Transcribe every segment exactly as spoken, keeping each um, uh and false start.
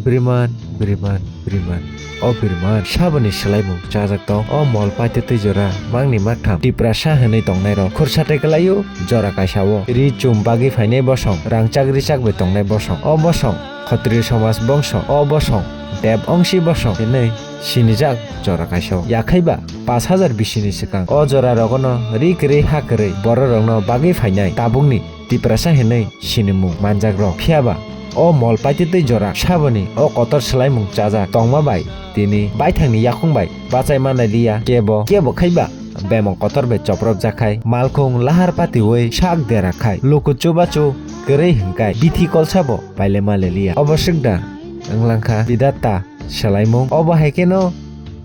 Biriman, biriman, biriman. O biriman, saboni swlaimung chajak tong. O mol paitwi twi jora, mangni maktham. Tiprasa hwnwi tongnairok. Khursa tei kwlaio, jora kaisao. Ri chum bagwi phainai bosong, rangchak richak bai tongnai bosong. O bosong, khotri somaj bongso. O bosong, deb ongsi bosong. Hwnwi sinijak jora kaisao. Yakhaiba, pas hajar bisini swkang. O jora rogono ri kwrwi ha kwrwi, bororokno bagwi phainai. Tabukni Tiprasa hinwi sinimung manjakrok. Phiyaba o mol paitwi twi jora saboni o kotor swlaimung chajak tongma bai tini baithangni yakung bai bachai manai liya. Kebo kebo khaiba bemong kotor bai chopropjak khai malkhung lahar patiwi sak dera khai luku chubachu kwrwi hwnkhai bithi kolsabo pailema leliya. Obo swkda wnglang kha Bidatta swlaimung. Obo hai kheno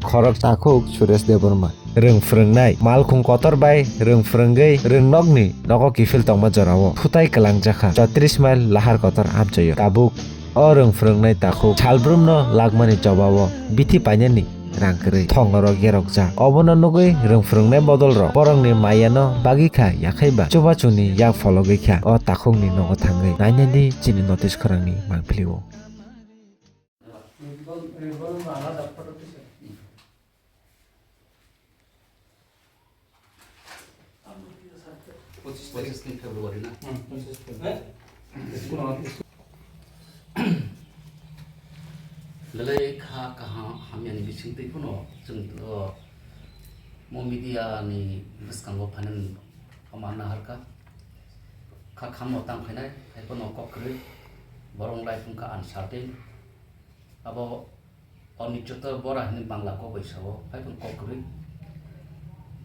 khorok takhuk Suresh Debbarma. Rwng phwrwngnai malkhung kotor bai rwng phwrwngwi rwng nokni nogo kiphil tongma jorao thutai kwlangjakha chotris mile lahar kotor amchaio. Tabuk o rwng phwrwngnai takhuk salbrumno lakmani chobao bithi painani rang kwrwi thongrok yerokjak. Obono nugwi rwng phwrwngnai bodolrok borokni mayano bagwi kha yakhaiba chubachuni yak phologwi kha o takhukni nogo thangwi nainani chini notice khorangni mangphilio. পঁচিশ তারিখ। পঁচিশ দিন ফেব্রুয়ারি না? হুম, পঁচিশ তারিখ। Belai kha kaham hamyani bisingtwi phano chwng, o, mo media ni bwskango phainani hamar naharkha. Kha khamno tang phainai, hai phano kok kwrwi, borok lai phungkha uncertain. Abo Onichoto Bora hwnwi Bangla kok bai sao, hai phano kok kwrwi.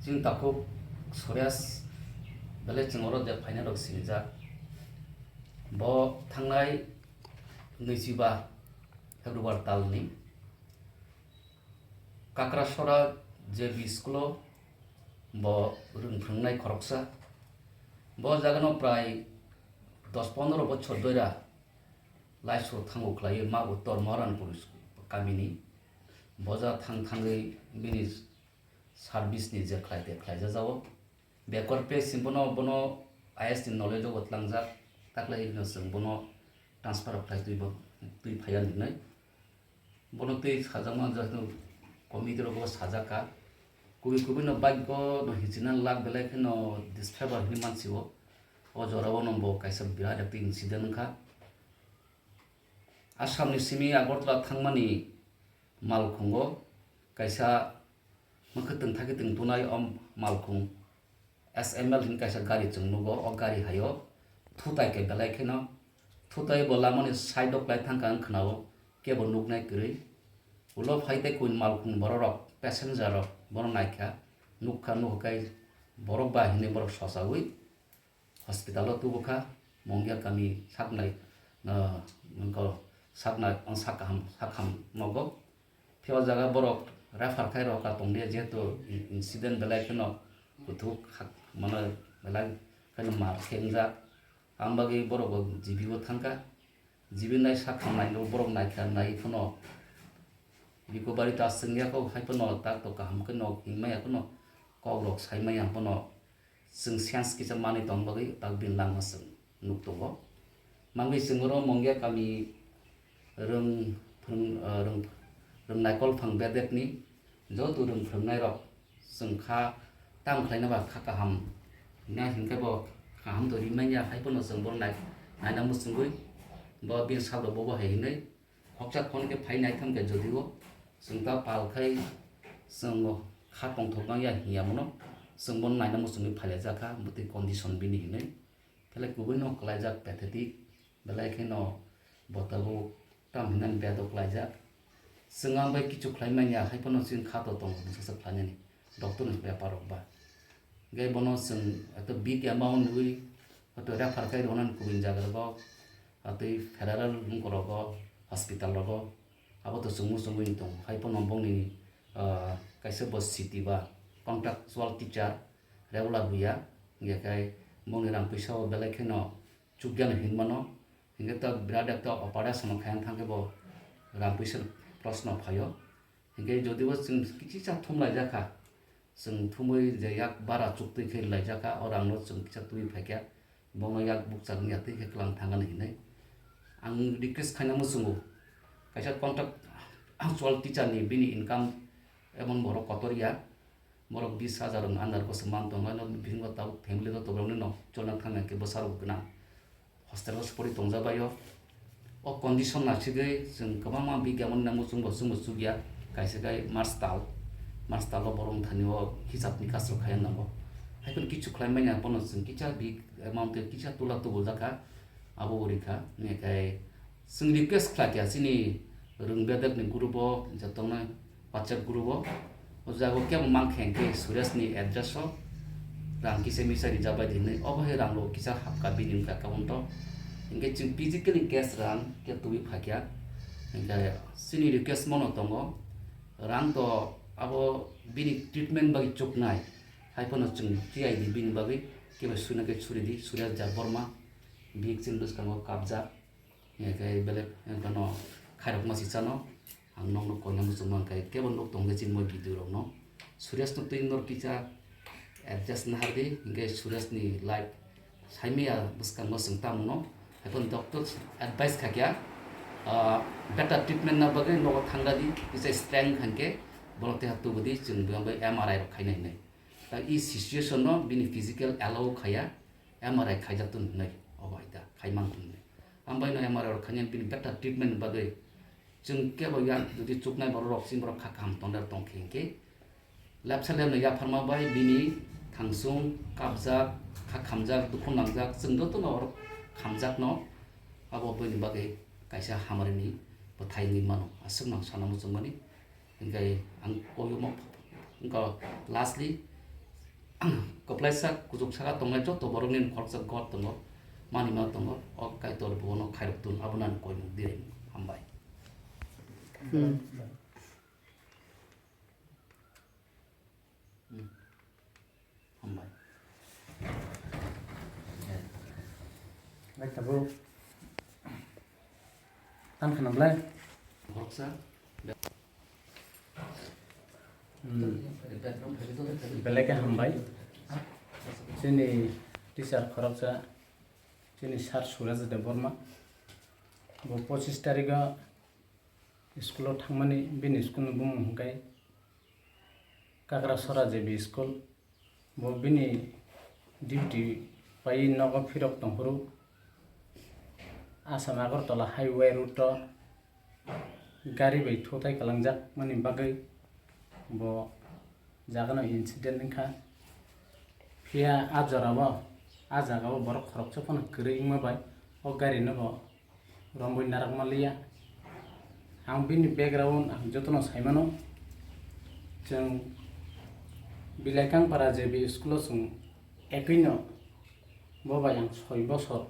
Chini takhuk Suresh belai chwng oro je phainai rok sinijak. Bo thangnai nwichiba February talni Kakrasora J B school-o bo rwng phwrwngnai khoroksa. Bo jagano prai dos pondro bochor doira laiso thango khlaiwi ma uttor Moharanpur kamini. Boja thang thangwi bini service ni je khlai te khlaijajao. Bekor pe sim bono, bono I S ni knowledge o tlangjak, taklai no chwng bono transfer khlai twi bo, twi phaiya hinwi. Bono twi sajakma jahino committee rogo sajak kha. Kubui kubui no bike no hichina lak belai kheno disfavor hinwi mansio. O jorao no bo kaisa birat ekta incident wngkha. Assam ni simi Agartala thangmani malkhungo kaisa mwkhwtwng thakitwng tunai o malkhung S M L hwn kaisa gari chwng nugo. O gari haio thutai khe belai kheno thutai bo lamani side o klai thangkha wng khwnao, kebo nuknai kwrwi. Ulo phai tei koi malkhung borok rok passenger rok bono naikha, nukha, nukhwkai borok ba hinwi borok sochaui hospital o tubukha, Mongia kami saknai, ah, nokho saknai, ang sak kaham, sak kaham nogo. Phiya o jaga borok refer khai rokha tonglia, jehetu in-, incident belai kheno kuthuk hak-, mane belai kheno mar khe wngjak. Ang bagwi borok bo G B o thangkha. G B nai sak kaham nai, borok naikha, nai phano recovery ta swngya kho, hai phano tak to kaham khe nok himya phano kok rok saimaya phano. Chwng sense kisa manwi tong bagwi tak bini langma chwng nuk tongo. Mangwi chwng oro Mongia kami rwng, phwrwng, ah, rwng, rwng naikol phang bedekni joto rwng phwrwngnairok chwng kha tam khlaina ba kha kaham hwnna hinkhe bo kaham to rimanya, hai phano chwng bono nai-, naina muchungwi bo bini salo bobo hai hinwi Khoksa khon khe phai naitham khe jodio chwng ta pal khai chwng kha tongthok nang ya hinya bono chwng bono naina muchungwi phailaijak kha bwtwi condition bini hinwi. Belai kubui no kwlaijak pathetic, belai kheno bo tabuk tam hinani bed o kwlaijak. Chwng ang bai kichu khlai manya hai phano chini kha to tongo bwsajak khlainani doctor ni bepar rok ba. Hingke bono chwng eto big amount wi, hoto refer khai rwnani kubun jaga rogo, atwi federal wngkor rogo, hospital rogo, abo to chwngmo chwngwi tongo. Hai phano bongni, ah, kaisa bo city ba contractual teacher regular buya, hingke khai bongni rang puisa o belai kheno chukjani hinmano, hingke ta birat ekta operation khaina thangke bo rang puisa ni proshno phaio. Hingke jodi bo chwng kichisa thumlaijak kha, chwng thumwi je yak bara chuktwi khe laijak kha, o rangno chwng kisa twi phaikha, bono yak bukchak wngya twi khe kwlang thangani hinwi. Ang request khaina muchungo, Kaisa contractual teacher ni bini income emon borok kotor ya, borok bis hajar rok under o se man tongo, no bisingo tabuk family joto borok no cholna thangna khe bwsa rok gwnang. Hostel o se pori tongjabaio. O condition naisingwi chwng kwbangma bigya mani nango chwngbo chwngbo chukya. Kaisa khe March tal, March tal o borok thani o hisab nikas rok khaiya nango. Haiphano kichu khlai manya bono chwng kisa big amount kisa tula tubul jakha, abo uri kha. Hingkhe chwng request khlai kha chini rwng bedek ni group o jotono WhatsApp group o, o jaga o kebo mankha hingkhe Suresh ni address o rang kisa misa rijak bai di hinwi, obo hai rang rok kisa hapkha bini wngkha account o. Hingkhe chwng physically cash rang khe tubui phaikha, hingkhe chini request mono tongo, rang to abo bini treatment bagwi chuknai, haiphano chwng T I D bini bagwi kebo suina khe suri di, Suresh Debbarma, bihik chini bwskango kabjak. Hingkhe belek, hingkhe no khairokma si chano, ang nokno koina muchungma hingkhe kebo nuk tongkhe chini moi video rokno. Suresh no twi nor kisa adjust nahardi, hingkhe Suresh ni life saimaya bwskango chwng tamo no. Haikhe doctor advice kha kya, ah, better treatment na bagwi nogo thangda di, kisa strength hingkhe borok teha tubudi chwng biyangbai M R I rok khaina hinwi. Ta i situation no bini physical allow khaya, M R I khaijak tun hinwi, obo hai ta, khai man tun hinwi. Ambai no M R I rok khainai bini better treatment bagwi chwng kebo ya jodi chuknai borok rok chini borok kha kaham tongda tong khe hingkhe lepsa lepno yapharma bai bini thangsung kabjak, kha khamjak, dukhu nangjak, chwng jotono oro khamjakno abo bini bagwi kaisa hamari ni bwthai wngwi mano, aswk nang sana muchungmani. Hingkhe ang koyokma wngkha lastly kwplaisa kuchuk saka tongnai joto borokni khoroksa God tongo, manima tongo, o Kaitor bono khairok tun, abono ang koimuk di hambai. Hmm. Hmm. Hambai. Bai tabuk. Tan khana belai. Khoroksa. Hmm. Belai khe hambai. Chini teacher khoroksa, chini sir Suraj Debbarma. Bo pochis tarikh o school o thangmani, bini school ni bumung hwnkhe Kakrasora J B school. Bo bini duty pai nogo phirok tongphuru Assam Agartala highway route o gari bai thutai kwlangjak mani bagwi bo jagano incident wngkha. Phiya a jorao, a jagao borok khoroksa phano kwrwi wngma bai o gari no bo romwi narakma liya. Ang bini background ang jotono saimano. Chwng Bilai Kangpara J B school o chwng ekwi no, bo bai ang soi bosor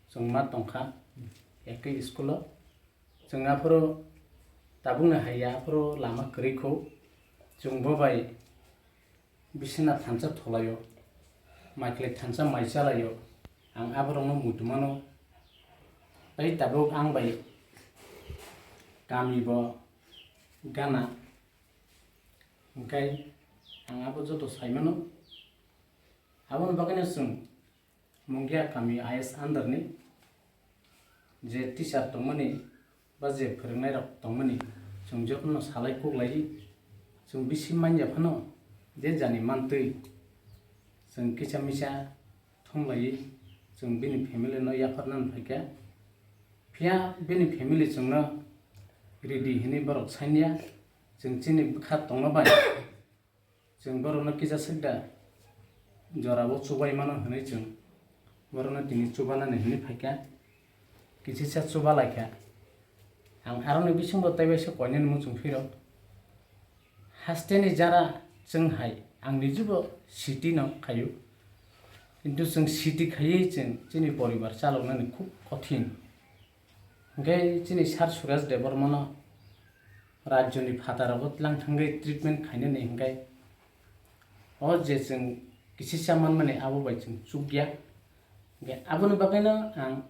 chwng ma tongkha ekwi school o. Chwng aphuru tabukni hai ya, aphuru lama kwrwi kho. Chwng bo bai bisina thansa tholaio, maikhlai thansa mai chalaio, ang aborokno muitu mano. Tei tabuk ang bai kami bo gana, hwnkhe ang abo joto sai mano. Aboni bagwino chwng Mungia kami I S under ni je teacher tongmani ba je phwrwngnairok tongmani, chwng jotono salai kuklai, chwng bisi manya phano je jani mantwi chwng kisa misa thumlai, chwng bini family no yapharnani phaikha. Phiya bini family chwngno ridi hinwi borok sanya, chwng chini bwkha tongma bai. Chwng borokno kisa swkda jorao chubai mano hwnwi chwng borokno tini chubanani hwnwi phaikha, kisisa chuba laikha. Ang aroni bisingo teibaisa koinani muchung phiro. Hasteni jara chwng hai ang nijubo city no khaio, kintu chwng city khaiwi chwng chini poribar chaloknani khub kothin. Hwnkhe chini Sir Suraj Debbarmano rajyoni phatarogo tlang thangwi treatment khainani hwnkhe o je chwng kisisa manmani abo bai chwng chukya. Hwnkhe aboni bagwino ang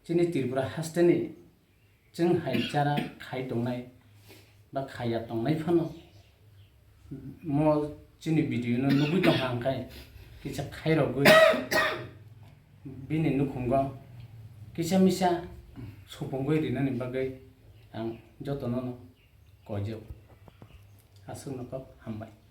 chini Tripura hasteni chwng hai chara khai tongnai ba khaiya tongnai phano mo chini video no nugwi tongkha, hwnkhe kisa khairogwi bini nukhungo kisa misa supungwi rinani bagwi Ang jotono no koijak. Aswkno kok hambai.